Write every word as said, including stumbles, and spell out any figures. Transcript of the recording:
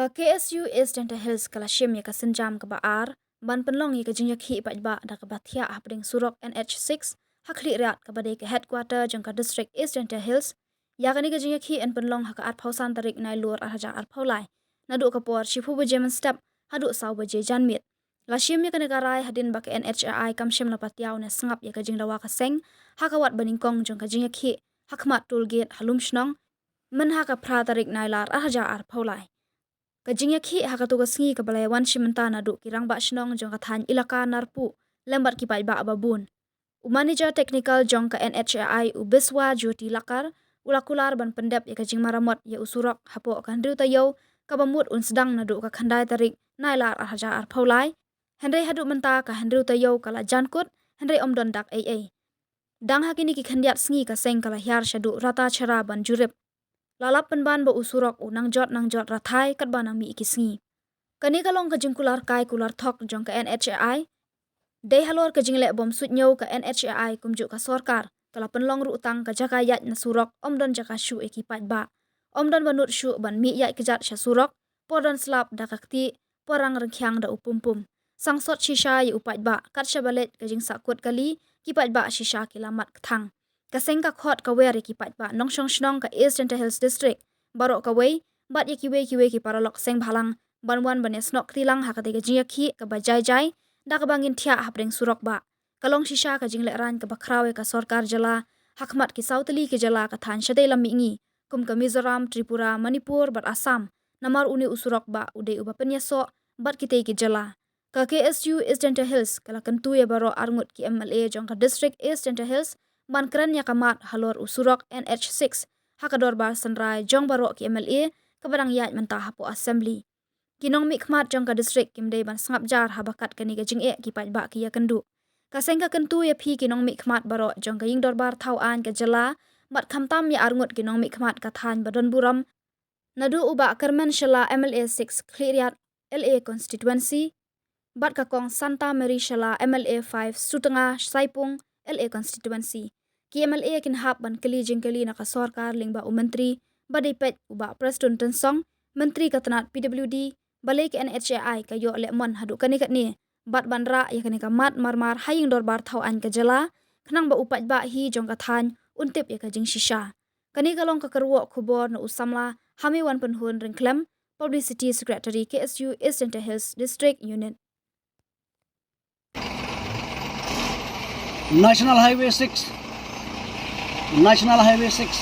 Ka K S U East Jaintia Hills ka la shim ïa ka sienjam kaba ar ban pynlong ïa ka jingïakhih paidbah da kaba thiah hapdeng surok N H six ha Khliehriat, kaba dei ka headquarter jong ka district East Jaintia Hills. Ïa kane ka jingïakhih yn pynlong ha ka arphew san tarik Nailur arhajar arphew lai, naduh ka por shiphew baje mynstep haduh saw baje janmiet. La shim ïa kane ka rai hadien ba ka N H A I kam shym la patiaw ne sngap ïa ka jingdawa ka seng ha ka wat banyngkong jong ka jingïakhih ha khmat toll gate ha Lumshnong mynha ka phra tarik Nailar arhajar arphew lai. Ka jingïakhih ha kato ka sngi kaba la ïawan shim bynta naduh ki rangbah shnong jong ka thaiñ Elaka Narpuh lem bad ki paidbah babun. U manager technical jong ka N H A I, u Biswa Jyoti Lakar, u la kular ban pyndep ïa ka jingmaramot ïa u surok hapoh ka hynriew taïew, kaba mut un sdang naduh ka khyndai tarik Nailar arhajar arphew lai. Hynrei haduh mynta ka hynriew taïew ka la jan kut, hynrei ym don dak ei ei. Dang ha kine ki khyndiat sngi ka seng ka la hiar shaduh rata shara ban jurip. La lap pynban ba u surok u nang jot nang jot rathai katba nang mih ki sngi. Kane ka long ka jingkular kai kular thok jong ka N H A I. Dei halor ka jingleh bym suidñiew ka N H A I kumjuh ka sorkar ka la pynlong ruh tang ka jaka ïaid na surok, ym don jaka shuh ïa ki paidbah. Ym don ba nud shuh ban mih ïaid kjat sha surok, por don slap da ka ktieh, por rang ryngkhiang da u pumpum. Sangsot shisha ïa u paidbah, kat shaba leit ka jingsahkut kali, ki paidbah shisha ki la mat kthang. Ka seng ka khot ka wer ïa ki paidbah nongshong shnong ka East Jaintia Hills District baroh kawei, bad ïa kiwei kiwei ki paralok seng bhalang ban wan ban ïasnoh kti lang ha katei ka jingïakhih kaba jai jai da kaba ngin thiah hapdeng surok bah. Ka long shisha ka jinglehraiñ kaba khraw ïa ka sorkar jylla ha khmat ki saw tylli ki jylla ka thaiñ shatei lam mihngi, kum ka Mizoram, Tripura, Manipur bad Assam, namar une u surok bah u dei uba pynïasoh bad kitei ki jylla. Ka K S U East Jaintia Hills ka la kyntu ïa baroh arngut ki M L A jong ka district East Jaintia Hills ban kren ïa ka mat halor u surok N H six ha ka dorbar synrai jong baroh ki M L A kaba dang ïaid mynta hapoh Assembly. Ki nongmihkhmat jong ka district kim dei ban sngap jar haba kat kane ka jingeh ki paidbah ki ïakynduh. Ka seng ka kyntu ïa phi ki nongmihkhmat baroh jong ka ïing dorbar thaw aiñ ka jylla, bad khamtam ïa arngut ki nongmihkhmat ka thaiñ ba don burom, naduh u Bah Kyrmen Shylla, M L A six Khliehriat L A constituency, bad ka Kong Santa Mary Shylla, M L A five Sutnga Saipung L A constituency. Ki M L A kin hap ban kylli jingkylli na ka sorkar lyngba u Myntri ba dei peit u Bah Prestone Tynsong, Myntri ka tnat P W D, balei ka N H A I ka ïoh lehmon haduh kane katne bad ban rah ïa kane ka mat marmar ha ïing dorbar thaw aiñ ka jylla, khnang ba u paidbah hi jong ka thaiñ un tip ïa ka jingshisha. Kane ka long ka kyrwoh khubor na u samla Hamiwan Pynhun Ryngkhlem, Publicity Secretary, K S U East Jaintia Hills District Unit. National Highway six. National Highway six.